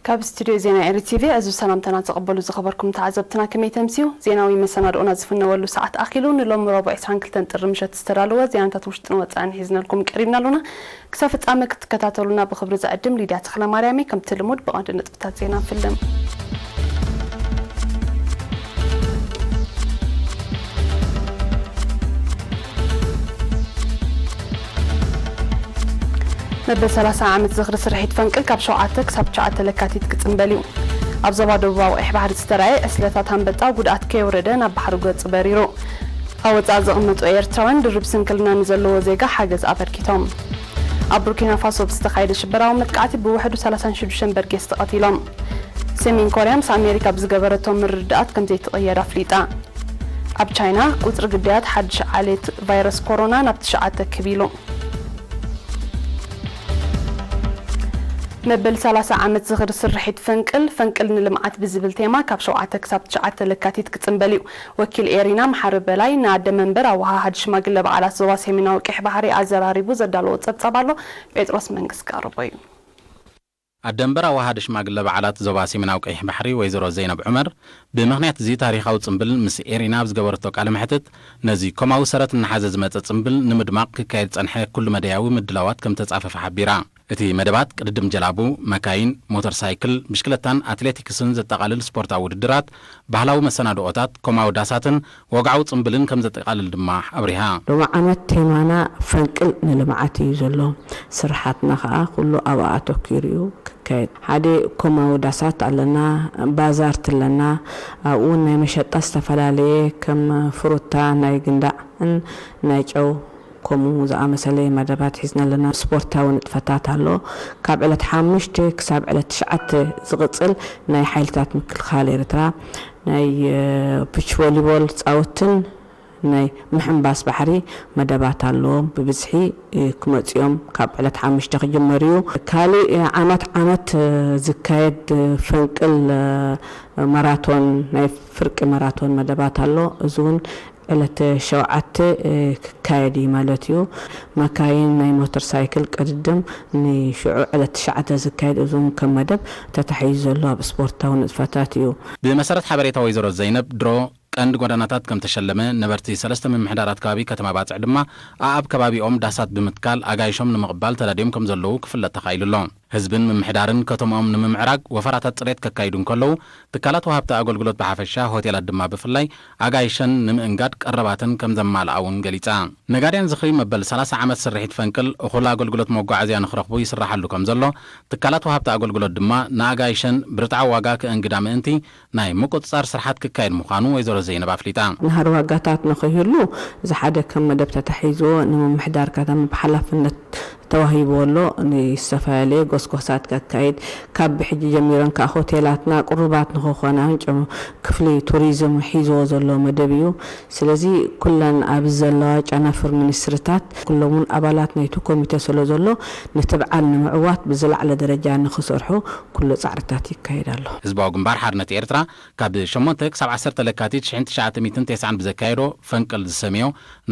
ካብ ስቱድዮ ዜና ኤሪ ቲቪ ዕዙዝ ሰላምታና ተቐበሉ ዝኸበርኩም ተዓዘብትና፣ ከመይ ተምስዩ? ዜናዊ መሰናድኦና ዝፍነወሉ ሰዓት ኣኺሉ። ንሎሚ ረቡዕ ዕስራን ክልተን ጥሪ ምሸት ዝተዳለወ ዜናታት ውሽጥን ወጻእን ሒዝነልኩም ቀሪብና ኣሎና። ክሳብ ፍጻመ ክትከታተሉና ብኽብሪ ዝዕድም ሊድያ ተኽለማርያም እየ። ከምቲ ልሙድ ብቐንዲ ነጥብታት ዜና ንፍልም። መበል ሰላሳ ዓመት ዝኽሪ ስርሒት ፈንቅል ካብ ሸውዓተ ክሳብ ትሽዓተ ለካቲት ክጽንበል እዩ። ኣብ ዞባ ደቡባዊ ቀይሕ ባሕሪ ዝተራእየ ዕስለታት ኣንበጣ ጉድኣት ከየውረደ ናብ ባሕሪ ገጹ በሪሩ። ኣብ ወጻኢ ዝቕመጡ ኤርትራውያን ድርብ ስንክልና ንዘለዎ ዜጋ ሓገዝ ኣበርኪቶም። ኣብ ቡርኪና ፋሶ ብዝተኻየደ ሽበራዊ መጥቃዕቲ ብውሕዱ ሰላሳን ሽዱሽተን በርጌስ ተቐቲሎም። ሰሜን ኮርያ ምስ ኣሜሪካ ብዝገበረቶ ምርድዳኣት ከም ዘይትቕየድ ኣፍሊጣ። ኣብ ቻይና ቁጽሪ ግዳያት ሓድሽ ዓሌት ቫይረስ ኮሮና ናብ ትሽዓተ ክብ ኢሉ። መበል ሰላሳ ዓመት ዝኽሪ ስርሒት ፈንቅል፣ ፈንቅል ንልምዓት ብዝብል ቴማ ካብ ሸውዓተ ክሳብ ትሽዓተ ለካቲት ክጽንበል እዩ። ወኪል ኤሪና መሓሪ በላይ ንኣደ መንበር ኣወሃሃዲ ሽማግለ በዓላት ዞባ ሰሜናዊ ቀይሕ ባሕሪ ኣዘራሪቡ ዘዳለዎ ጸብጻብ ኣሎ። ጴጥሮስ መንግስት ክቐርቦ እዩ። ኣደ መንበር ኣወሃሃዲ ሽማግለ በዓላት ዞባ ሰሜናዊ ቀይሕ ባሕሪ ወይዘሮ ዘይነብ ዑመር፣ ብምኽንያት እዚ ታሪኻዊ ጽምብል ምስ ኤሪና ኣብ ዝገበረቶ ቃለ መሕትት፣ ነዚ ኮማዊ ሰረት እናሓዘ ዝመጸ ጽምብል ንምድማቕ ክካየድ ዝጸንሐ ኩሉ መደያዊ ምድላዋት ከም ተጻፈፈ ሓቢራ። እቲ መደባት ቅድድም ጀላቡ፣ መካይን፣ ሞተር ሳይክል፣ ብሽክለታን ኣትሌቲክስን ዘጠቓልል ስፖርታዊ ውድድራት፣ ባህላዊ መሰናድኦታት፣ ኮማዊ ዳሳትን ወግዓዊ ጽምብልን ከም ዘጠቓልል ድማ ኣብሪሃ። ሎሚ ዓመት ቴማና ፈንቅል ንልምዓት እዩ ዘሎ። ስራሓትና ኸኣ ኩሉ ኣብኣ ኣተኲሩ እዩ ክካየድ። ሓደ ኮማዊ ዳሳት ኣለና፣ ባዛርት ኣለና። ኣብኡ እውን ናይ መሸጣ ዝተፈላለየ ከም ፍሩታ፣ ናይ ግንዳዕን ናይ ጨው ከምኡ ዝኣመሰለ መደባት ሒዝና ኣለና። ስፖርታዊ ንጥፈታት ኣሎ። ካብ ዕለት ሓሙሽተ ክሳብ ዕለት ትሽዓተ ዝቕጽል ናይ ሓይልታት ምክልኻል ኤርትራ ናይ፣ እ፣ ፒች ቮሊቦል ጻወትን ናይ ምሕንባስ ባሕሪ መደባት ኣለዎም። ብብዝሒ፣ እ፣ ክመጽኦም ካብ ዕለት ሓሙሽተ ክጅመር እዩ። ካልእ፣ እ፣ ዓመት ዓመት፣ እ፣ ዝካየድ፣ እ፣ ፈንቅል፣ እ፣ ማራቶን፣ ናይ ፍርቂ ማራቶን መደባት ኣሎ። እዚ እውን ዕለት ሸውዓተ፣ እ፣ ክካየድ እዩ ማለት እዩ። መካይን፣ ናይ ሞተር ሳይክል ቅድድም ንሽዑ ዕለት ትሽዓተ ዝካየድ፣ እዚ እውን ከም መደብ ተታሒዙ ዘሎ ኣብ ስፖርታዊ ንጥፈታት እዩ። ብመሰረት ሓበሬታ ወይዘሮ ዘይነብ ድሮ ቀንዲ ጎደናታት ከም ተሸለመ፣ ነበርቲ ሰለስተ ምምሕዳራት ከባቢ ከተማ ባጽዕ ድማ ኣኣብ ከባቢኦም ዳሳት ብምትካል ኣጋይሾም ንምቕባል ተዳድዮም ከም ዘለዉ ክፍለጥ ተኻኢሉ ኣሎ። ህዝብን ምምሕዳርን ከተማኦም ንምምዕራግ ወፈራታት ጽሬት ከካይዱ እንከለዉ፣ ትካላት ወሃብቲ ኣገልግሎት ብሓፈሻ፣ ሆቴላት ድማ ብፍላይ ኣጋይሸን ንምእንጋድ ቀረባተን ከም ዘማልኣ እውን ገሊጻ። ነጋድያን ዝኽሪ መበል ሰላሳ ዓመት ስርሒት ፈንቅል እኹል ኣገልግሎት መጓዓዝያ ንኽረኽቡ ይስራሓሉ ከም ዘሎ፣ ትካላት ወሃብቲ ኣገልግሎት ድማ ንኣጋይሸን ብርትዓዊ ዋጋ ክእንግዳ ምእንቲ ናይ ምቁጽጻር ስርሓት ክካየድ ምዃኑ ወይዘሮ ዘይነብ ኣፍሊጣ። ናህሪ ዋጋታት ንኸይህሉ፣ እዚ ሓደ ከም መደብ ተታሒዝዎ ንምምሕዳር ከተማ ብሓላፍነት ተዋሂብዎ ኣሎ። ንዝተፈላለየ ጎስጓሳት ከካይድ፣ ካብ ብሕጂ ጀሚረን ከኣ ሆቴላትና ቅሩባት ንኽኾና፣ ጨም-፣ ክፍሊ ቱሪዝም ሒዝዎ ዘሎ መደብ እዩ። ስለዚ ኩለን ኣብዚ ዘለዋ ጨናፍር ሚኒስትሪታት፣ ኩሎም እውን ኣባላት ናይቲ ኮሚቴ ስለ ዘሎ፣ ነቲ በዓል ንምዕዋት ብዝለዓለ ደረጃ ንኽሰርሑ ኩሉ ጻዕርታት ይካየድ ኣሎ። ህዝባዊ ግንባር ሓርነት ኤርትራ ካብ ሸሞንተ ክሳብ ዓሰርተ ለካቲት ሽሕን ትሽዓተ ሚእትን ተስዓን ብዘካየዶ ፈንቅል ዝሰምዮ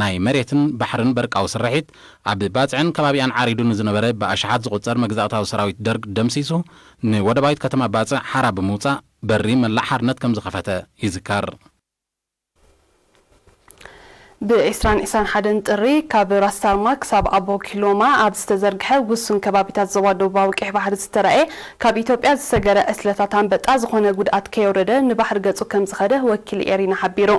ናይ መሬትን ባሕርን በርቃዊ ስርሒት፣ ኣብ ባጽዕን ከባቢኣን ዓሪዱ ንዝነበረ ብኣሽሓት ዝቑጸር መግዛእታዊ ሰራዊት ደርግ ደምሲሱ፣ ንወደባዊት ከተማ ባጽዕ ሓራ ብምውጻእ በሪ መላእ ሓርነት ከም ዝኸፈተ ይዝከር። ብዕስራን ዕስራን ሓደን ጥሪ ካብ ራስ ታርማ ክሳብ ኣቦ ኪሎማ ኣብ ዝተዘርግሐ ውሱን ከባቢታት ዞባ ደቡባዊ ቀይሕ ባሕሪ ዝተራእየ ካብ ኢትዮጵያ ዝሰገረ ዕስለታት ኣንበጣ ዝኾነ ጉድኣት ከየውረደ ንባሕሪ ገጹ ከም ዝኸደ ወኪል ኤሪና ሓቢሩ።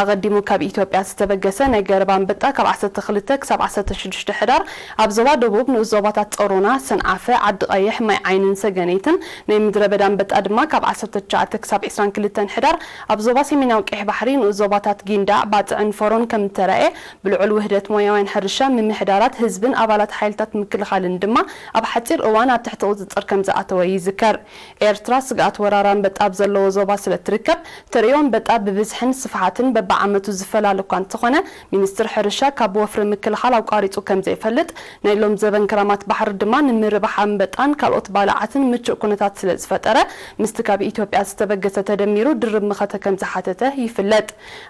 ኣቐዲሙ ካብ ኢትዮጵያ ዝተበገሰ ናይ ገረብ ኣንበጣ ካብ ዓሰርተ ክልተ ክሳብ ዓሰርተ ሽዱሽተ ሕዳር ኣብ ዞባ ደቡብ ንኡስ ዞባታት ጸሮና፣ ሰንዓፈ፣ ዓዲ ቀይሕ፣ ማይ ዓይንን ሰገነይትን፣ ናይ ምድረ በዳ ኣንበጣ ድማ ካብ ዓሰርተ ትሽዓተ ክሳብ ዕስራን ክልተን ሕዳር ኣብ ዞባ ሰሜናዊ ቀይሕ ባሕሪ ንኡስ ዞባታት ጊንዳዕ፣ ባጽዕን ፎሮን ከም እንተረኣየ፣ ብልዑል ውህደት ሞያውያን ሕርሻ፣ ምምሕዳራት ህዝብን ኣባላት ሓይልታት ምክልኻልን ድማ ኣብ ሓጺር እዋን ኣብ ትሕቲ ቁጽጽር ከም ዝኣተወ ይዝከር። ኤርትራ ስግኣት ወራር ኣንበጣ ኣብ ዘለዎ ዞባ ስለ እትርከብ፣ ተርእዮ ኣንበጣ ብብዝሕን ስፍሓትን በብዓመቱ ዝፈላለ እኳ እንተኾነ፣ ሚኒስትር ሕርሻ ካብ ወፍሪ ምክልኻል ኣቋሪጹ ከም ዘይፈልጥ፣ ናይ ሎም ዘበን ክራማት ባሕሪ ድማ ንምርባሕ ኣንበጣን ካልኦት ባልዓትን ምቹእ ኩነታት ስለ ዝፈጠረ፣ ምስቲ ካብ ኢትዮጵያ ዝተበገሰ ተደሚሩ ድርብ መኸተ ከም ዝሓተተ ይፍለጥ።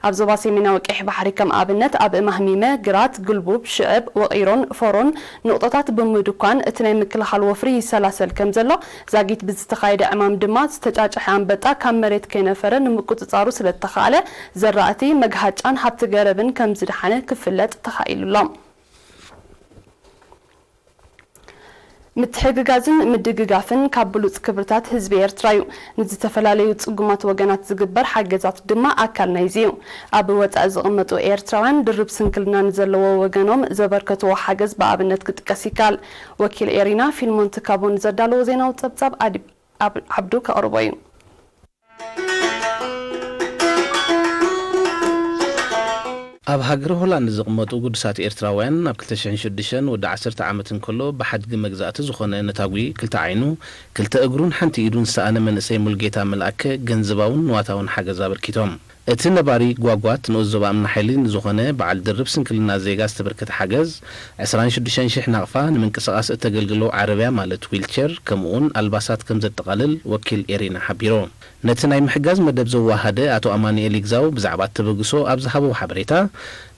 ኣብ ዞባ ሰሜናዊ ቀይሕ ባሕሪ ከም ኣብነት ኣብ እማህሚመ፣ ግራት፣ ግልቡብ፣ ሽዕብ፣ ወቒሮን ፎሮን ንቑጦታት ብምድኳን እቲ ናይ ምክልኻል ወፍሪ ይሰላሰል ከም ዘሎ፣ ዛጊት ብዝተኻየደ ዕማም ድማ ዝተጫጨሐ ኣንበጣ ካብ መሬት ከይነፈረ ንምቁጽጻሩ ስለ እተኻእለ፣ ዘራእቲ፣ መግሃጫን ሃብቲ ገረብን ከም ዝደሓነ ክፍለጥ ተኻኢሉ ኣሎ። ምትሕግጋዝን ምድግጋፍን ካብ ብሉጽ ክብርታት ህዝቢ ኤርትራ እዩ። ንዝተፈላለዩ ጽጉማት ወገናት ዝግበር ሓገዛት ድማ ኣካል ናይዚ እዩ። ኣብ ወጻኢ ዝቕመጡ ኤርትራውያን ድርብ ስንክልና ንዘለዎ ወገኖም ዘበርከትዎ ሓገዝ ብኣብነት ክጥቀስ ይከኣል። ወኪል ኤሪና ፊልሞን ትካቦ ንዘዳለዎ ዜናዊ ጸብጻብ ኣዲ-፣ ኣብ-፣ ዓብዱ ከቕርቦ እዩ። ኣብ ሃገረ ሆላንድ ዝቕመጡ ግዱሳት ኤርትራውያን፣ ኣብ ክልተ ሽሕን ሽዱሽተን ወዲ ዓሰርተ ዓመት እንከሎ ብሓድጊ መግዛእቲ ዝኾነ ነታጒ ክልተ ዓይኑ፣ ክልተ እግሩን ሓንቲ ኢዱን ዝሰኣነ መንእሰይ ሙልጌታ መልኣከ ገንዘባውን ንዋታውን ሓገዝ ኣበርኪቶም። እቲ ነባሪ ጓጓት ንኡስ ዞባ እምኒ ሓይሊ ንዝኾነ በዓል ድርብ ስንክልና ዜጋ ዝተበርከተ ሓገዝ፣ ዕስራን ሽዱሽተን ሽሕ ናቕፋ፣ ንምንቅስቓስ እተገልግሎ ዓረብያ ማለት ዊልቸር፣ ከምኡውን ኣልባሳት ከም ዘጠቓልል ወኪል ኤሪና ሓቢሩ። ነቲ ናይ ምሕጋዝ መደብ ዘወሃደ ኣቶ ኣማኑኤል ይግዛው ብዛዕባ እቲ ተበግሶ ኣብ ዝሃቦ ሓበሬታ፣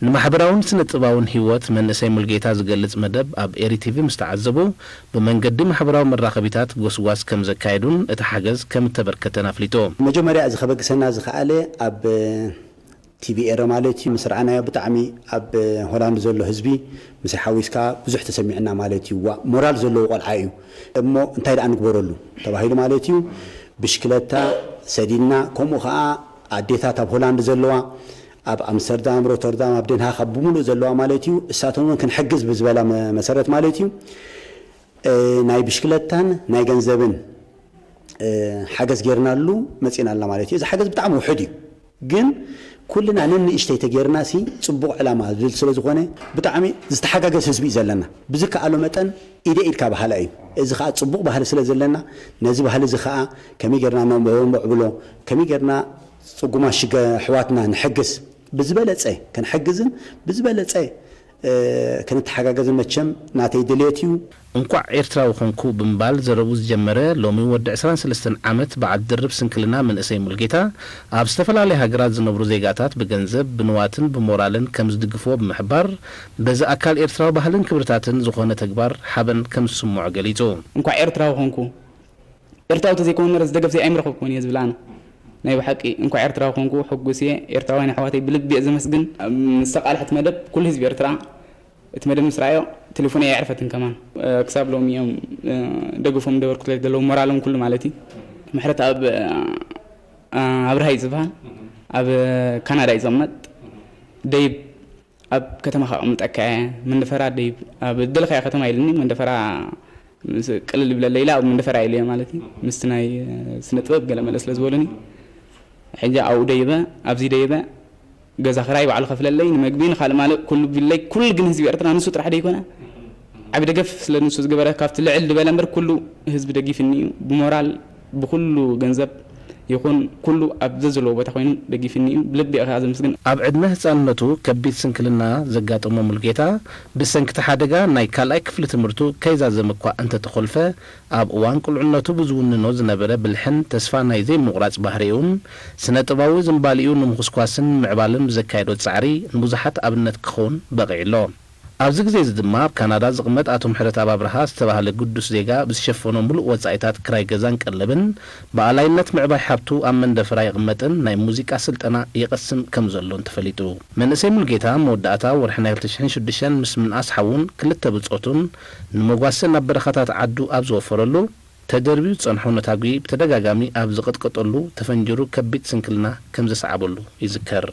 ንማሕበራውን ስነ-ጥበባውን ህይወት መንእሰይ ሙልጌታ ዝገልጽ መደብ ኣብ ኤሪ ቲቪ ምስ ተዓዘቡ፣ ብመንገዲ ማሕበራዊ መራኸቢታት ጎስጓስ ከም ዘካየዱን እቲ ሓገዝ ከም እተበርከተን ኣፍሊጡ። መጀመርያ እዚ ከበግሰና ዝኸኣለ ኣብ ቲቪ ኤረ ማለት እዩ። ምስ ረኣናዮ ብጣዕሚ ኣብ ሆላንድ ዘሎ ህዝቢ ምስ ሓዊስካ ብዙሕ ተሰሚዕና ማለት እዩ። ዋ፣ ሞራል ዘለዎ ቆልዓ እዩ እሞ እንታይ ደኣ ንግበረሉ ተባሂሉ ማለት እዩ። ብሽክለታ ሰዲድና፣ ከምኡ ኸዓ ኣዴታት ኣብ ሆላንድ ዘለዋ፣ ኣብ ኣምስተርዳም፣ ሮተርዳም፣ ኣብ ደንሃክ፣ ኣብ ብምሉእ ዘለዋ ማለት እዩ፣ እሳተን እውን ክንሕግዝ ብዝበላ መ-፣ መሰረት ማለት እዩ፣ እ፣ ናይ ብሽክለታን ናይ ገንዘብን፣ እ፣ ሓገዝ ጌርናሉ መጺእና ኣለና ማለት እዩ። እዚ ሓገዝ ብጣዕሚ ውሑድ እዩ፣ ግን ኩልና ነንእሽተይ ተጌርና ሲ ጽቡቕ ዕላማ ዝብል ስለ ዝኾነ፣ ብጣዕሚ ዝተሓጋገዝ ህዝቢ እዩ ዘለና። ብዝከኣሎ መጠን ኢደ ኢድካ በሃላ እዩ። እዚ ኸኣ ጽቡቕ ባህሊ ስለ ዘለና፣ ነዚ ባህሊ እዚ ኸኣ ከመይ ጌርና ነንብቦ ነዕብሎ፣ ከመይ ጌርና ጽጉማት ሽገ ኣሕዋትና ንሕግዝ፣ ብዝበለጸ ክንሕግዝን ብዝበለጸ፣ እ፣ ክንተሓጋገዝን መቸም ናተይ ድልየት እዩ። እንኳዕ ኤርትራዊ ኾንኩ ብምባል ዘረቡ ዝጀመረ ሎሚ ወዲ ዕስራን ሰለስተን ዓመት በዓል ድርብ ስንክልና መንእሰይ ሙልጌታ፣ ኣብ ዝተፈላለያ ሃገራት ዝነብሩ ዜጋታት ብገንዘብ፣ ብንዋትን ብሞራልን ከም ዝድግፍዎ ብምሕባር፣ በዚ ኣካል ኤርትራዊ ባህልን ክብርታትን ዝኾነ ተግባር ሓበን ከም ዝስምዖ ገሊጹ። እንኳዕ ኤርትራዊ ኾንኩ። ኤርትራዊ ተዘይኮነ ነረ ዝደገፍ ዘይኣይምረኸብኩን እየ ዝብል ኣነ። ናይ ብሓቂ እንኳዕ ኤርትራዊ ኾንኩ፣ ሕጉስ እየ። ኤርትራውያን ኣሕዋተይ ብልቢ እየ ዘመስግን። ምስ ተቃልሐት መደብ ኩሉ ህዝቢ ኤርትራ እቲ መደብ ምስ ረኣዮ፣ ቴሌፎነይ ኣየዕረፈትን ከማን። እ፣ ክሳብ ሎሚ እዮም፣ እ፣ ደገፎም ደበርኩትለይ ዘለዉ፣ ሞራሎም ኩሉ ማለት እዩ። ምሕረት ኣብ፣ እ፣ ኣብርሃ እዩ ዝበሃል። ኣብ ካናዳ እዩ ዝቕመጥ። ደይብ፣ ኣብ ከተማኻ ኣቕምጠካ እየ። መንደፈራ ደይብ፣ ኣብ ደለኻዮ ከተማ ኢሉኒ። መንደፈራ ምስ ቅልል ይብለለይ ኢለ ኣብ መንደፈራ ኢለዮ ማለት እዩ። ምስቲ ናይ፣ እ፣ ስነ ጥበብ ገለ መለ ስለ ዝበሉኒ፣ ሕጂ ኣብኡ ደይበ፣ ኣብዚ ደይበ፣ ገዛ ክራይ ባዕሉ ከፍለለይ፣ ንመግቢ፣ ንኻልእ ማልእ ኩሉ ቢለይ፣ ኩሉ ግን ህዝቢ ኤርትራ ንሱ ጥራሕ ደይኮነ፣ ዓቢ ደገፍ ስለ ንሱ ዝገበረ፣ ካብቲ ልዕል ዝበለ እምበር ኩሉ ህዝቢ ደጊፍኒ እዩ። ብሞራል፣ ብኩሉ ገንዘብ ይኹን ኩሉ ኣብ ዘዘለዎ ቦታ ኮይኑ ደጊፍኒ እዩ። ብልቢ እየ ከኣ ዘመስግን። ኣብ ዕድመ ህጻንነቱ ከቢድ ስንክልና ዘጋጠሞ ሙልጌታ፣ ብሰንክቲ ሓደጋ ናይ ካልኣይ ክፍሊ ትምህርቱ ከይዛዘመ እኳ እንተተኾልፈ፣ ኣብ እዋን ቁልዕነቱ ብዝውንኖ ዝነበረ ብልሕን ተስፋ ናይ ዘይምቑራጽ ባህሪኡን፣ ስነ-ጥበባዊ ዝንባሊኡ ንምኹስኳስን ምዕባልን ብዘካየዶ ጻዕሪ ንብዙሓት ኣብነት ክኸውን በቒዑ ኣሎ። ኣብዚ ግዜ እዚ ድማ ኣብ ካናዳ ዝቕመጥ ኣቶ ምሕረትኣብ ኣብርሃ ዝተባህለ ግዱስ ዜጋ ብዝሸፈኖ ምሉእ ወጻኢታት ክራይ ገዛን ቀለብን፣ ብኣላይነት ምዕባይ ሃብቱ ኣብ መንደፈራ ይቕመጥን ናይ ሙዚቃ ስልጠና ይቐስም ከም ዘሎን ተፈሊጡ። መንእሰይ ሙልጌታ መወዳእታ ወርሒ ናይ ክልተ ሽሕን ሽዱሽተን ምስ ምንኣስ ሓዉን ክልተ ብጾቱን ንመጓሰ ናብ በረኻታት ዓዱ ኣብ ዝወፈረሉ፣ ተደርብዩ ዝጸንሖ ነታጒ ብተደጋጋሚ ኣብ ዝቐጥቀጠሉ ተፈንጂሩ ከቢድ ስንክልና ከም ዘስዓበሉ ይዝከር።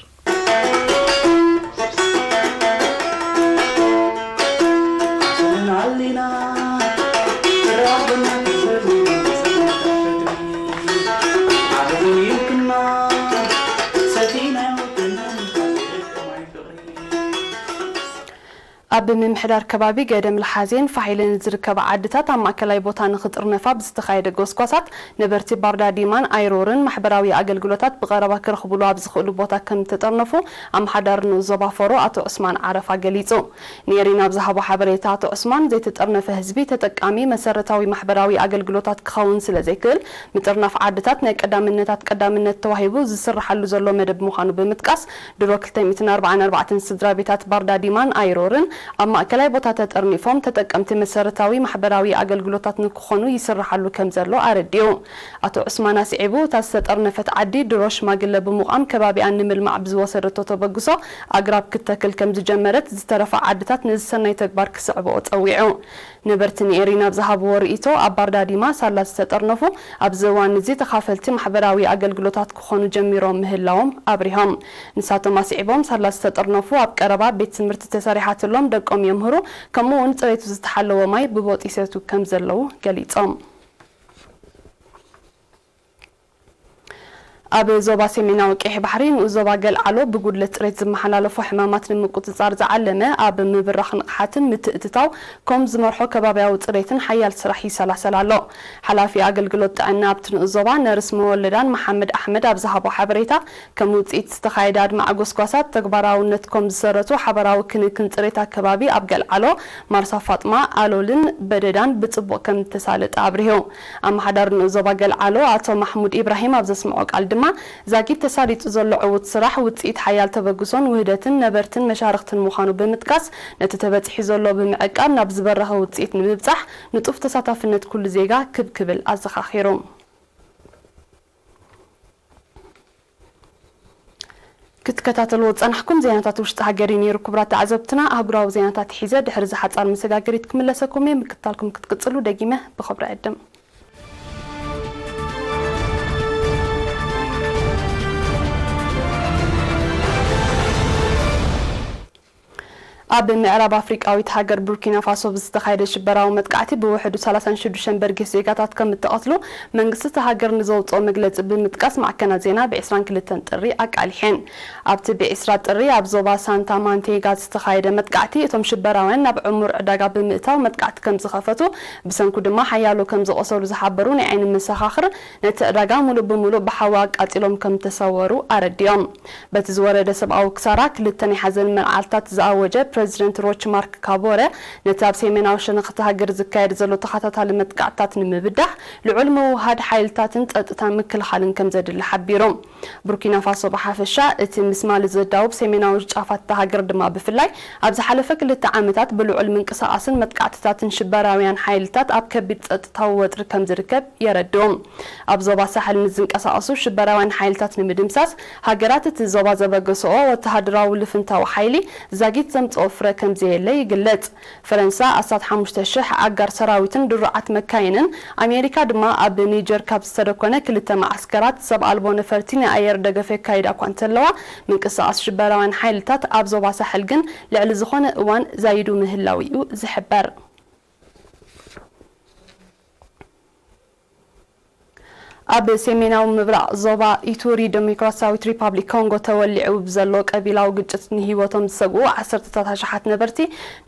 ኣብ ምምሕዳር ከባቢ ገደም ልሓዜን ፋሒልን ዝርከባ ዓድታት ኣብ ማእከላይ ቦታ ንኽጥርነፋ ብዝተኻየደ ጎስጓሳት፣ ነበርቲ ባርዳዲማን ኣይሮርን ማሕበራዊ ኣገልግሎታት ብቐረባ ክረኽብሉ ኣብ ዝኽእሉ ቦታ ከም ዝተጠርነፉ ኣመሓዳሪ ንኡስ ዞባ ፈሮ ኣቶ ዑስማን ዓረፋ ገሊጹ። ንኤሪና ኣብ ዝሃቦ ሓበሬታ ኣቶ ዑስማን፣ ዘይተጠርነፈ ህዝቢ ተጠቃሚ መሰረታዊ ማሕበራዊ ኣገልግሎታት ክኸውን ስለ ዘይክእል፣ ምጥርናፍ ዓድታት ናይ ቀዳምነታት ቀዳምነት ተዋሂቡ ዝስርሓሉ ዘሎ መደብ ምዃኑ ብምጥቃስ፣ ድሮ ክልተ ሚእትን ኣርባዓን ኣርባዕተን ስድራ ቤታት ባርዳዲማን ኣይሮርን ኣብ ማእከላይ ቦታ ተጠርኒፎም ተጠቀምቲ መሰረታዊ ማሕበራዊ ኣገልግሎታት ንክኾኑ ይስርሓሉ ከም ዘሎ ኣረዲኡ። ኣቶ ዑስማን ኣስዒቡ፣ እታ ዝተጠርነፈት ዓዲ ድሮ ሽማግለ ብምቋም ከባቢኣ ንምልማዕ ብዝወሰደቶ ተበግሶ ኣግራብ ክትተክል ከም ዝጀመረት፣ ዝተረፋ ዓድታት ነዚ ሰናይ ተግባር ክስዕብኦ ጸዊዑ። ነበርቲ ንኤሪና ኣብ ዝሃብዎ ርእይቶ፣ ኣብ ባርዳዲማ ሳላ ዝተጠርነፉ ኣብዚ እዋን እዚ ተኻፈልቲ ማሕበራዊ ኣገልግሎታት ክኾኑ ጀሚሮም ምህላዎም ኣብሪሆም። ንሳቶም ኣስዒቦም፣ ሳላ ዝተጠርነፉ ኣብ ቀረባ ቤት ትምህርቲ ተሰሪሓትሎም ደቆም የምህሩ፣ ከምኡ እውን ጽሬቱ ዝተሓለወ ማይ ብቦጥ ይሰትዩ ከም ዘለዉ ገሊጾም። ኣብ ዞባ ሰሜናዊ ቀይሕ ባሕሪ ንኡስ ዞባ ገልዓሎ ብጉድለት ጽሬት ዝመሓላለፉ ሕማማት ንምቁጽጻር ዝዓለመ ኣብ ምብራኽ ንቕሓትን ምትእትታው ኮም ዝመርሖ ከባብያዊ ጽሬትን ሓያል ስራሕ ይሰላሰል ኣሎ። ሓላፊ ኣገልግሎት ጥዕና ኣብቲ ንኡስ ዞባ ነርስ መወለዳን መሓመድ ኣሕመድ ኣብ ዝሃቦ ሓበሬታ፣ ከም ውጽኢት ዝተኻየደ ኣድማዒ ጎስጓሳት ተግባራውነት ኮም ዝሰረቱ ሓበራዊ ክንክን ጽሬት ኣከባቢ ኣብ ገልዓሎ፣ ማርሳ ፋጥማ፣ ኣሎልን በደዳን ብጽቡቕ ከም እተሳለጠ ኣብሪሁ። ኣመሓዳሪ ንኡስ ዞባ ገልዓሎ ኣቶ ማሕሙድ ኢብራሂም ኣብ ዘስምዖ ቃል ድማ፣ ዛጊት ተሳሊጡ ዘሎ ዕዉት ስራሕ ውጽኢት ሓያል ተበግሶን ውህደትን ነበርትን መሻርኽትን ምዃኑ ብምጥቃስ፣ ነቲ ተበጺሑ ዘሎ ብምዕቃብ ናብ ዝበረኸ ውጽኢት ንምብጻሕ ንጡፍ ተሳታፍነት ኩሉ ዜጋ ክብ ክብል ኣዘኻኺሩ። ክትከታተልዎ ዝጸናሕኩም ዜናታት ውሽጢ ሃገር እዩ ነይሩ። ክቡራት ተዓዘብትና፣ ኣህጉራዊ ዜናታት ሒዘ ድሕሪ እዚ ሓጻር መሰጋገሪት ክምለሰኩም እየ። ምክትታልኩም ክትቅጽሉ ደጊመ ብኽብሪ እዕድም። ኣብ ምዕራብ ኣፍሪቃዊት ሃገር ቡርኪና ፋሶ ብዝተኻየደ ሽበራዊ መጥቃዕቲ ብውሕዱ ሰላሳን ሽዱሽተን በርጌስ ዜጋታት ከም እተቐትሉ መንግስቲ እታ ሃገር ንዘውጽኦ መግለጺ ብምጥቃስ ማዕከናት ዜና ብ ዕስራን ክልተን ጥሪ ኣቃሊሐን። ኣብቲ ብ ዕስራ ጥሪ ኣብ ዞባ ሳንታ ማንቴጋ ዝተኻየደ መጥቃዕቲ፣ እቶም ሽበራውያን ናብ ዕሙር ዕዳጋ ብምእታው መጥቃዕቲ ከም ዝኸፈቱ፣ ብሰንኩ ድማ ሓያሎ ከም ዝቖሰሉ ዝሓበሩ ናይ ዓይኒ መሰኻኽር፣ ነቲ ዕዳጋ ሙሉእ ብሙሉእ ብሓዊ ኣቃጺሎም ከም ተሰወሩ ኣረዲኦም። በቲ ዝወረደ ሰብኣዊ ክሳራ ክልተ ናይ ሓዘን መዓልታት ዝኣወጀ ፕረዚደንት ሮች ማርክ ካቦረ፣ ነቲ ኣብ ሰሜናዊ ሸነኽ እታ ሃገር ዝካየድ ዘሎ ተኸታታሊ መጥቃዕትታት ንምብዳህ ልዑል ምውህሃድ ሓይልታትን ጸጥታ ምክልኻልን ከም ዘድሊ ሓቢሩ። ቡርኪና ፋሶ ብሓፈሻ፣ እቲ ምስ ማሊ ዘዳውብ ሰሜናዊ ጫፋት እታ ሃገር ድማ ብፍላይ፣ ኣብ ዝሓለፈ ክልተ ዓመታት ብልዑል ምንቅስቓስን መጥቃዕትታትን ሽበራውያን ሓይልታት ኣብ ከቢድ ጸጥታዊ ወጥሪ ከም ዝርከብ የረድኡ። ኣብ ዞባ ሳሕል ንዝንቀሳቐሱ ሽበራውያን ሓይልታት ንምድምሳስ፣ ሃገራት እቲ ዞባ ዘበገስኦ ወተሃደራዊ ልፍንታዊ ሓይሊ ዛጊት ዘምጽኦ ፍረ ከም ዘየለ ይግለጽ። ፈረንሳ ኣስታት ሓሙሽተ ሽሕ ኣጋር ሰራዊትን ድሩዓት መካይንን፣ ኣሜሪካ ድማ ኣብ ኒጀር ካብ ዝተደኮነ ክልተ መዓስከራት ሰብ ኣልቦ ነፈርቲ ናይ ኣየር ደገፍ የካይዳ እኳ እንተለዋ፣ ምንቅስቓስ ሽበራውያን ሓይልታት ኣብ ዞባ ሳሕል ግን ልዕሊ ዝኾነ እዋን ዛይዱ ምህላው እዩ ዝሕበር። ኣብ ሰሜናዊ ምብራቕ ዞባ ኢቱሪ ደሞክራሲያዊት ሪፓብሊክ ኮንጎ ተወሊዑ ብዘሎ ቀቢላዊ ግጭት ንህይወቶም ዝሰግኡ ዓሰርተታት ኣሽሓት ነበርቲ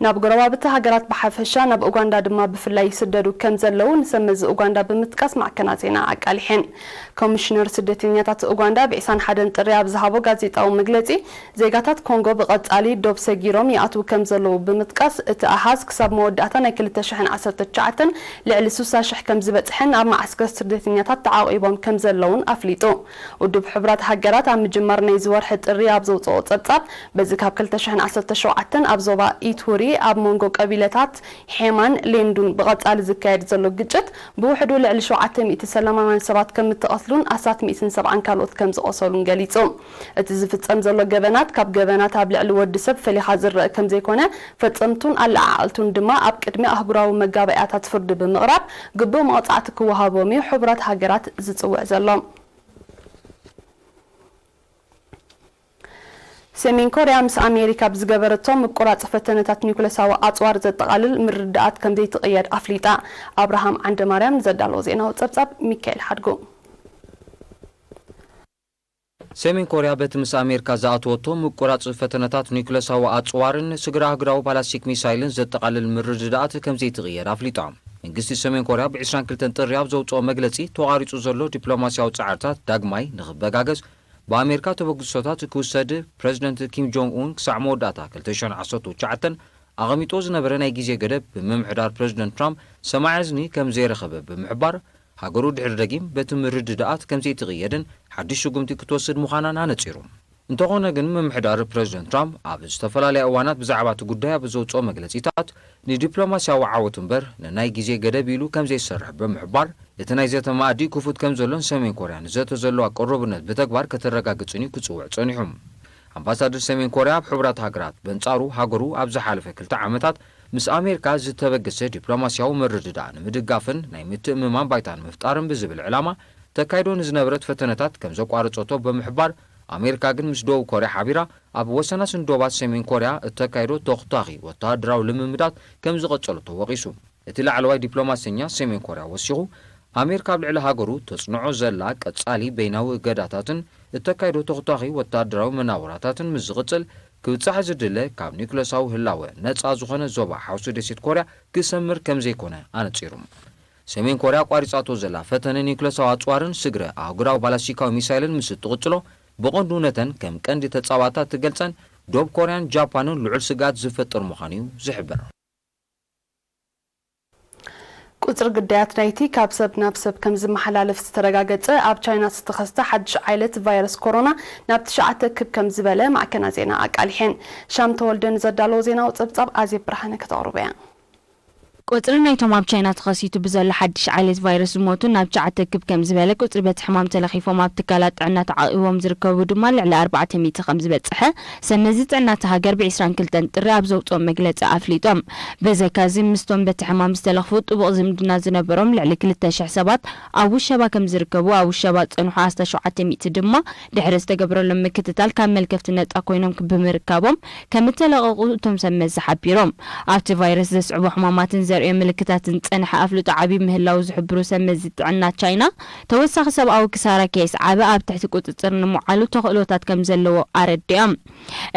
ናብ ጎረባብቲ ሃገራት ብሓፈሻ ናብ ኡጋንዳ ድማ ብፍላይ ይስደዱ ከም ዘለዉ ንሰብ መዚ ኡጋንዳ ብምጥቃስ ማዕከናት ዜና ኣቃሊሐን። ኮሚሽነር ስደተኛታት ኡጋንዳ ብ ዕስራን ሓደን ጥሪ ኣብ ዝሃቦ ጋዜጣዊ መግለጺ፣ ዜጋታት ኮንጎ ብቐጻሊ ዶብ ሰጊሮም ይኣትዉ ከም ዘለዉ ብምጥቃስ፣ እቲ ኣሃዝ ክሳብ መወዳእታ ናይ ክልተ ሽሕን ዓሰርተ ትሽዓተን ልዕሊ ስሳ ሽሕ ከም ዝበጽሐን ኣብ መዓስከር ስደተኛታት ተዓቂቦም ከም ዘለዉን ኣፍሊጡ። ውድብ ሕቡራት ሃገራት ኣብ ምጅማር ናይዚ ወርሒ ጥሪ ኣብ ዘውጽኦ ጸብጻብ፣ በዚ ካብ ክልተ ሽሕን ዓሰርተ ሸውዓተን ኣብ ዞባ ኢቱሪ ኣብ መንጎ ቀቢለታት ሄማን ሌንዱን ብቐጻሊ ዝካየድ ዘሎ ግጭት፣ ብውሕዱ ልዕሊ ሸውዓተ ሚእቲ ሰላማውያን ሰባት ከም እተቐትሉን ኣስታት ሚእትን ሰብዓን ካልኦት ከም ዝቖሰሉን ገሊጹ። እቲ ዝፍጸም ዘሎ ገበናት፣ ካብ ገበናት ኣብ ልዕሊ ወዲ ሰብ ፈሊኻ ዝረአ ከም ዘይኮነ፣ ፈጸምቱን ኣለዓዓልቱን ድማ ኣብ ቅድሚ ኣህጉራዊ መጋባእያታት ፍርዲ ብምቕራብ፣ ግቡእ መቕጻዕቲ ክወሃቦም እዩ ሕቡራት ሃገራት ዝጽውዕ ዘሎ። ሰሜን ኮርያ ምስ ኣሜሪካ ብዝገበረቶ ምቁራጽ ፈተነታት ኒውክለሳዊ ኣጽዋር ዘጠቓልል ምርድዳኣት ከም ዘይትቕየድ ኣፍሊጣ። ኣብርሃም ዓንደማርያም ንዘዳለዎ ዜናዊ ጸብጻብ ሚካኤል ሓድጉ። ሰሜን ኮርያ በቲ ምስ ኣሜሪካ ዝኣተወቶ ምቁራጽ ፈተነታት ኒውክለሳዊ ኣጽዋርን ስግረ ኣህጉራዊ ባላስቲክ ሚሳይልን ዘጠቓልል ምርድዳኣት ከም ዘይትቕየድ ኣፍሊጣ። መንግስቲ ሰሜን ኮርያ ብ ዕስራን ክልተን ጥሪ ኣብ ዘውጽኦ መግለጺ፣ ተቋሪጹ ዘሎ ዲፕሎማስያዊ ጻዕርታት ዳግማይ ንኽበጋገስ ብኣሜሪካ ተበግሶታት ክውሰድ ፕረዚደንት ኪም ጆንግ ኡን ክሳዕ መወዳእታ ክልተ ሽሕን ዓሰርተ ትሽዓተን ኣቐሚጦ ዝነበረ ናይ ግዜ ገደብ ብምምሕዳር ፕረዚደንት ትራምፕ ሰማዒ እዝኒ ከም ዘይረኸበ ብምሕባር፣ ሃገሩ ድሕሪ ደጊም በቲ ምርድዳኣት ከም ዘይትቕየድን ሓድሽ ስጉምቲ ክትወስድ ምዃናን ኣነጺሩ። እንተኾነ ግን፣ ምምሕዳር ፕረዚደንት ትራምፕ ኣብ ዝተፈላለያ እዋናት ብዛዕባ እቲ ጉዳይ ኣብ ዘውጽኦ መግለጺታት፣ ንዲፕሎማስያዊ ዓወት እምበር ንናይ ግዜ ገደብ ኢሉ ከም ዘይሰርሕ ብምሕባር፣ እቲ ናይ ዘተ መኣዲ ክፉት ከም ዘሎን ሰሜን ኮርያ ንዘተ ዘለዋ ቅሩብነት ብተግባር ከተረጋግጽን እዩ ክጽውዕ ጸኒሑ። ኣምባሳደር ሰሜን ኮርያ ኣብ ሕቡራት ሃገራት በንጻሩ፣ ሃገሩ ኣብ ዝሓለፈ ክልተ ዓመታት ምስ ኣሜሪካ ዝተበገሰ ዲፕሎማስያዊ ምርድዳእ ንምድጋፍን ናይ ምትእምማን ባይታ ንምፍጣርን ብዝብል ዕላማ ተካይዶ ንዝነበረት ፈተነታት ከም ዘቋረጸቶ ብምሕባር፣ ኣሜሪካ ግን ምስ ደቡብ ኮርያ ሓቢራ ኣብ ወሰናስን ዶባት ሰሜን ኮርያ እተካይዶ ተኹታኺ ወተሃደራዊ ልምምዳት ከም ዝቐጸለቶ ወቒሱ። እቲ ላዕለዋይ ዲፕሎማሰኛ ሰሜን ኮርያ ወሲኹ፣ ኣሜሪካ ኣብ ልዕሊ ሃገሩ ተጽንዖ ዘላ ቀጻሊ በይናዊ እገዳታትን እተካይዶ ተኹታኺ ወተሃደራዊ መናውራታትን ምስ ዝቕጽል፣ ክብጻሕ ዝድለ ካብ ኒውክለሳዊ ህላወ ነጻ ዝኾነ ዞባ ሓውሲ ደሴት ኮርያ ክሰምር ከም ዘይኮነ ኣነጺሩ። ሰሜን ኮርያ ኣቋሪጻቶ ዘላ ፈተነ ኒውክለሳዊ ኣጽዋርን ስግረ ኣህጉራዊ ባላስቲካዊ ሚሳይልን ምስ እትቕጽሎ፣ ብቐንዱ ነተን ከም ቀንዲ ተጻዋታት ትገልጸን ዶብ ኮርያን ጃፓንን ልዑል ስግኣት ዝፈጥር ምዃኑ እዩ ዝሕበር። ቁጽሪ ግዳያት ናይቲ ካብ ሰብ ናብ ሰብ ከም ዝመሓላለፍ ዝተረጋገጸ ኣብ ቻይና ዝተኸስተ ሓድሽ ዓይነት ቫይረስ ኮሮና ናብ ትሽዓተ ክብ ከም ዝበለ ማዕከናት ዜና ኣቃሊሐን። ሻም ተወልደ ንዘዳለዎ ዜናዊ ጸብጻብ ኣዜብ ብርሃነ ከተቕርቦ እያ። ቁጽሪ ናይቶም ኣብ ቻይና ተኸሲቱ ብዘሎ ሓድሽ ዓይነት ቫይረስ ዝሞቱ ናብ ትሽዓተ ክብ ከም ዝበለ ቁጽሪ በቲ ሕማም ተለኺፎም ኣብ ትካላት ጥዕና ተዓቒቦም ዝርከቡ ድማ ልዕሊ ኣርባዕተ ሚእቲ ከም ዝበጽሐ ሰመዚ ጥዕና እታ ሃገር ብ ዕስራን ክልተን ጥሪ ኣብ ዘውጽኦ መግለጺ ኣፍሊጦም። ብዘይካዚ፣ ምስቶም በቲ ሕማም ዝተለኽፉ ጥቡቕ ዝምድና ዝነበሮም ልዕሊ ክልተ ሽሕ ሰባት ኣብ ውሸባ ከም ዝርከቡ፣ ኣብ ውሸባ ዝጸንሑ ኣስታት ሸውዓተ ሚእቲ ድማ ድሕሪ ዝተገብረሎም ምክትታል ካብ መልከፍቲ ነጻ ኮይኖም ብምርካቦም ከም እተለቐቑ እቶም ሰመዚ ሓቢሮም። ኣብቲ ቫይረስ ዘስዕቦ ሕማማትን ዘርእዮ ምልክታትን ዝጸንሐ ኣፍልጦ ዓቢ ምህላዉ ዝሕብሩ ሰመዚ ጥዕና ቻይና፣ ተወሳኺ ሰብኣዊ ክሳራ ከየስዓበ ኣብ ትሕቲ ቁጽጽር ንምውዓሉ ተኽእሎታት ከም ዘለዎ ኣረዲኦም።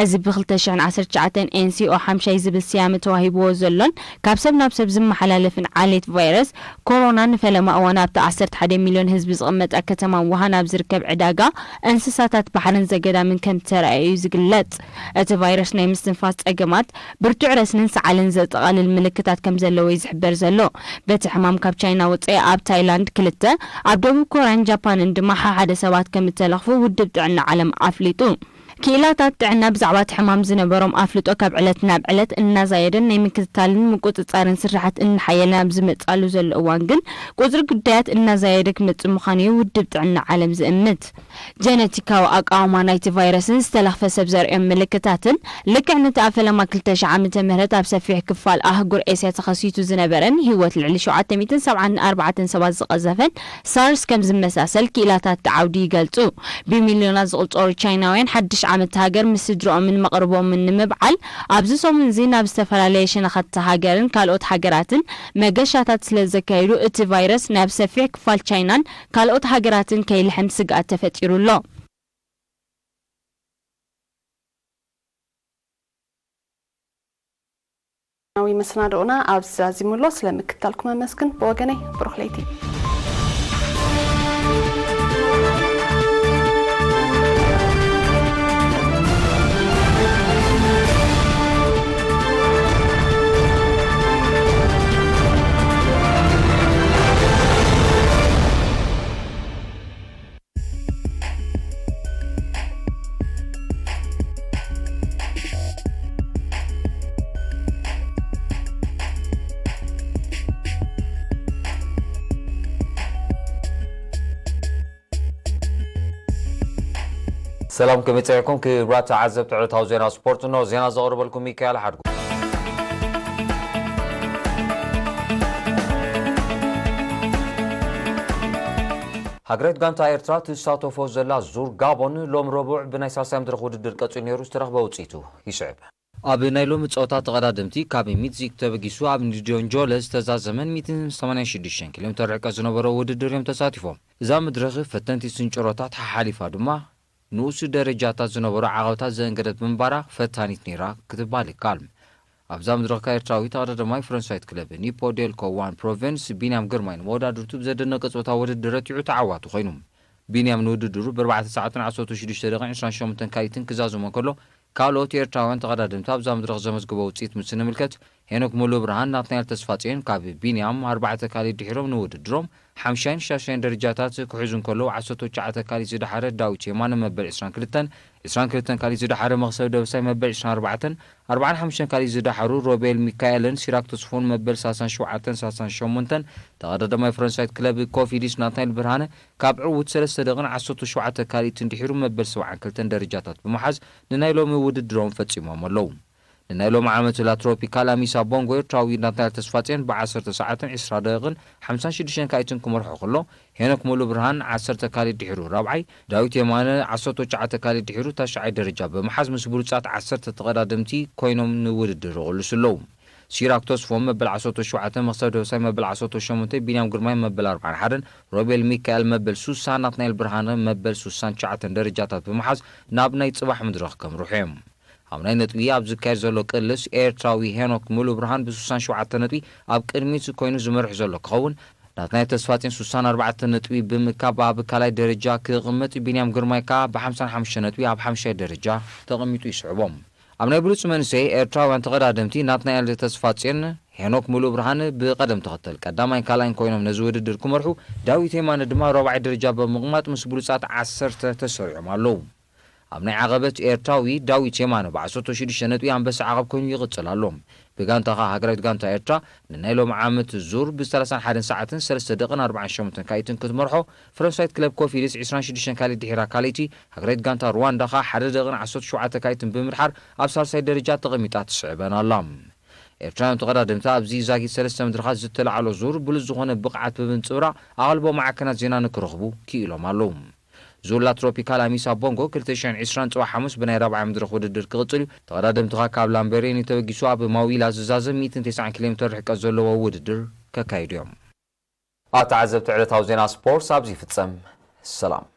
እዚ ብ ክልተ ሽሕን ዓሰርተ ትሽዓተን ኤን ሲ ኦ ሓምሻይ ዝብል ስያመ ተዋሂብዎ ዘሎን ካብ ሰብ ናብ ሰብ ዝመሓላለፍን ዓሌት ቫይረስ ኮሮና ንፈለማ እዋን ኣብታ ዓሰርተ ሓደ ሚልዮን ህዝቢ ዝቕመጣ ከተማ ውሃን ኣብ ዝርከብ ዕዳጋ እንስሳታት ባሕርን ዘገዳምን ከም ዝተራእየ እዩ ዝግለጽ። እቲ ቫይረስ ናይ ምስትንፋስ ጸገማት፣ ብርቱዕ ረስንን ሰዓልን ዘጠቓልል ምልክታት ከም ዘለዎ እዩ ዝሕበር ዘሎ። በቲ ሕማም ካብ ቻይና ወጻኢ ኣብ ታይላንድ ክልተ፣ ኣብ ደቡብ ኮርያን ጃፓንን ድማ ሓሓደ ሰባት ከም እተለኽፉ ውድብ ጥዕና ዓለም ኣፍሊጡ። ክኢላታት ጥዕና ብዛዕባ እቲ ሕማም ዝነበሮም ኣፍልጦ ካብ ዕለት ናብ ዕለት እናዛየደን ናይ ምክትታልን ምቁጽጻርን ስራሓት እናሓየለ ኣብ ዝመጽኣሉ ዘሎ እዋን ግን፣ ቁጽሪ ግዳያት እናዛየደ ክመጽእ ምዃኑ እዩ ውድብ ጥዕና ዓለም ዝእምት። ጀነቲካዊ ኣቃውማ ናይቲ ቫይረስን ዝተለኽፈ ሰብ ዘርእዮም ምልክታትን፣ ልክዕ ነቲ ኣብ ፈለማ ክልተ ሽሕ ዓመተ ምህረት ኣብ ሰፊሕ ክፋል ኣህጉር ኤስያ ተኸሲቱ ዝነበረን ህይወት ልዕሊ ሸውዓተ ሚእትን ሰብዓን ኣርባዕተን ሰባት ዝቐዘፈን ሳርስ ከም ዝመሳሰል ክኢላታት እቲ ዓውዲ ይገልጹ። ብሚልዮናት ዝቑጸሩ ቻይናውያን ሓድሽ ዓመት ሃገር ምስ ስድርኦምን መቕርቦምን ንምብዓል ኣብዚ ሰሙን እዚ ናብ ዝተፈላለየ ሸነኻት እታ ሃገርን ካልኦት ሃገራትን መገሻታት ስለ ዘካየዱ፣ እቲ ቫይረስ ናብ ሰፊሕ ክፋል ቻይናን ካልኦት ሃገራትን ከይልሕም ስግኣት ተፈጢሩ ኣሎ። ናዊ መሰናድኦና ኣብዚ ዛዚሙ ኣሎ። ስለ ምክትታልኩም ኣመስግን። ብወገነይ ብሩኽ ለይቲ። ሰላም፣ ከመይ ጸኒሕኩም ክቡራት ተዓዘብቲ ዕለታዊ ዜና ስፖርት? እንሆ ዜና ዘቕርበልኩም ሚካኤል ሓድጉ። ሃገራዊት ጋንታ ኤርትራ ትሳተፎ ዘላ ዙር ጋቦን ሎም ረቡዕ ብናይ ሳልሳይ መድረኽ ውድድር ቀጺሉ ነይሩ፣ ዝተረኽበ ውጽኢቱ ይስዕብ። ኣብ ናይ ሎሚ ጸወታ ተቐዳደምቲ ካብ ሚትዚግ ተበጊሱ ኣብ ኒዲዮን ጆለ ዝተዛዘመን ሚእትን ሰማንያን ሽዱሽተን ኪሎ ሜተር ርሕቀት ዝነበሮ ውድድር እዮም ተሳቲፎም። እዛ መድረኽ ፈተንቲ ስንጭሮታት ሓሓሊፋ ድማ ንኡስ ደረጃታት ዝነበሮ ዓቐብታት ዘእንገደት ብምንባራ ፈታኒት ነይራ ክትበሃል ይከኣል። ኣብዛ መድረኽ ኤርትራዊ ተቐዳዳማይ ፈረንሳዊት ክለብ ኒፖ ዴልኮ ዋን ፕሮቨንስ ቢንያም ግርማይ ንመወዳድርቱ ብዘደነቀ ጾታ ውድድር ረቲዑ ተዓዋቲ ኮይኑ። ቢንያም ንውድድሩ ብ ኣርባዕተ ሰዓትን ዓሰርተ ሽዱሽተ ደቂቕን ዕስራን ሸሞንተን ካሊትን ክዛዝሞ ከሎ፣ ካልኦት ኤርትራውያን ተቐዳደምቲ ኣብዛ መድረኽ ዘመዝግቦ ውጽኢት ምስ ንምልከት፣ ሄኖክ ሙሉ ብርሃን፣ ናትናኤል ተስፋጽዮን ካብ ቢንያም ኣርባዕተ ካሊት ድሒሮም ንውድድሮም ሓምሻይን ሻሻይን ደረጃታት ክሕዙ እንከለዉ፣ ዓሰርተ ትሽዓተ ካሊት ዝደሓረ ዳዊት የማነ መበል ዕስራን ክልተን፣ ዕስራን ክልተን ካሊት ዝደሓረ መኽሰብ ደበሳይ መበል ዕስራን ኣርባዕተን፣ ኣርባዓን ሓሙሽተን ካሊት ዝደሓሩ ሮቤል ሚካኤልን ሲራክ ተስፎን መበል ሰላሳን ሸውዓተን ሰላሳን ሸሞንተን፣ ተቐዳዳማይ ፈረንሳዊት ክለብ ኮፊዲስ ናትናኤል ብርሃነ ካብ ዕዉት ሰለስተ ደቂቕን ዓሰርተ ሸውዓተ ካሊትን ድሒሩ መበል ሰብዓን ክልተን ደረጃታት ብምሓዝ ንናይ ሎሚ ውድድሮም ፈጺሞም ኣለዉ። ንናይ ሎሚ ዓመት ላትሮፒካል ኣሚሳ ቦንጎ ኤርትራዊ ናትናኤል ተስፋጽዮን ብ ዓሰርተ ሰዓትን ዕስራ ደቂቕን ሓምሳን ሽዱሽተን ካሊትን ክመርሖ ከሎ፣ ሄኖክ ሙሉ ብርሃን ዓሰርተ ካሊት ድሒሩ ራብዓይ፣ ዳዊት የማነ ዓሰርተ ትሽዓተ ካሊት ድሒሩ ታሽዓይ ደረጃ ብምሓዝ ምስ ብሉጻት ዓሰርተ ተቐዳደምቲ ኮይኖም ንውድድር ይቕልሱ ኣለዉ። ሲራክ ተስፎም መበል ዓሰርተ ሸውዓተ፣ መኽሰብ ደበሳይ መበል ዓሰርተ ሸሞንተ፣ ቢንያም ግርማይ መበል ኣርባዓን ሓደን፣ ሮቤል ሚካኤል መበል ሱሳን ናትናኤል ብርሃነ መበል ሱሳን ትሽዓተን ደረጃታት ብምሓዝ ናብ ናይ ጽባሕ መድረኽ ከምርሑ እዮም። ኣብ ናይ ነጥቢ ኣብ ዝካየድ ዘሎ ቅልስ ኤርትራዊ ሄኖክ ሙሉ ብርሃን ብ ሱሳን ሸውዓተ ነጥቢ ኣብ ቅድሚት ኮይኑ ዝመርሕ ዘሎ ክኸውን፣ ናትናኤል ተስፋጽዮን ሱሳን ኣርባዕተ ነጥቢ ብምእካብ ኣብ ካልኣይ ደረጃ ክቕመጥ፣ ቢንያም ግርማይ ከኣ ብ ሓምሳን ሓሙሽተ ነጥቢ ኣብ ሓምሻይ ደረጃ ተቐሚጡ ይስዕቦም። ኣብ ናይ ብሉጽ መንእሰይ ኤርትራውያን ተቐዳደምቲ ናትናኤል ተስፋጽዮን ሄኖክ ሙሉ ብርሃን ብቐደም ተኸተል ቀዳማይን ካልኣይን ኮይኖም ነዚ ውድድር ክመርሑ፣ ዳዊት የማነ ድማ ራብዓይ ደረጃ ብምቕማጥ ምስ ብሉጻት ዓሰርተ ተሰሪዖም ኣለዉ። ኣብ ናይ ዓቐበት ኤርትራዊ ዳዊት የማነ ብ ዓሰርተ ሽዱሽተ ነጥቢ ኣንበሳ ዓቐብ ኮይኑ ይቕጽል ኣሎ። ብጋንታ ከኣ ሃገራዊት ጋንታ ኤርትራ ንናይ ሎም ዓመት ዙር ብ ሰላሳን ሓደን ሰዓትን ሰለስተ ደቂቕን ኣርባዓን ሸሞንተን ካሊትን ክትመርሖ፣ ፈረንሳዊት ክለብ ኮፊዲስ ዕስራን ሽዱሽተን ካሊት ድሒራ ካልኣይቲ፣ ሃገራዊት ጋንታ ሩዋንዳ ከኣ ሓደ ደቂቕን ዓሰርተ ሸውዓተ ካሊትን ብምድሓር ኣብ ሳልሳይ ደረጃ ተቐሚጣ ትስዕበን ኣላ። ኤርትራውያን ተቐዳደምቲ ኣብዚ ዛጊት ሰለስተ መድረኻት ዝተላዕሎ ዙር ብሉጽ ዝኾነ ብቕዓት ብምንጽብራቕ ኣቓልቦ ማዕከናት ዜና ንክረኽቡ ክኢሎም ኣለዉ። ዙር ላትሮፒካል ኣሚሳ ቦንጎ ክልተ ሽሕን ዕስራን ጽባሕ ሓሙስ ብናይ ራብዓይ መድረኽ ውድድር ክቕጽል እዩ። ተቐዳደምትኻ ካብ ላምበሬኒ ተበጊሱ ኣብ ማዊላ ዝዛዘም ሚእትን ተስዓን ኪሎ ሜትር ርሕቀት ዘለዎ ውድድር ከካይዱ እዮም። ኣተዓዘብቲ ዕለታዊ ዜና ስፖርት ኣብዚ ይፍጸም። ሰላም።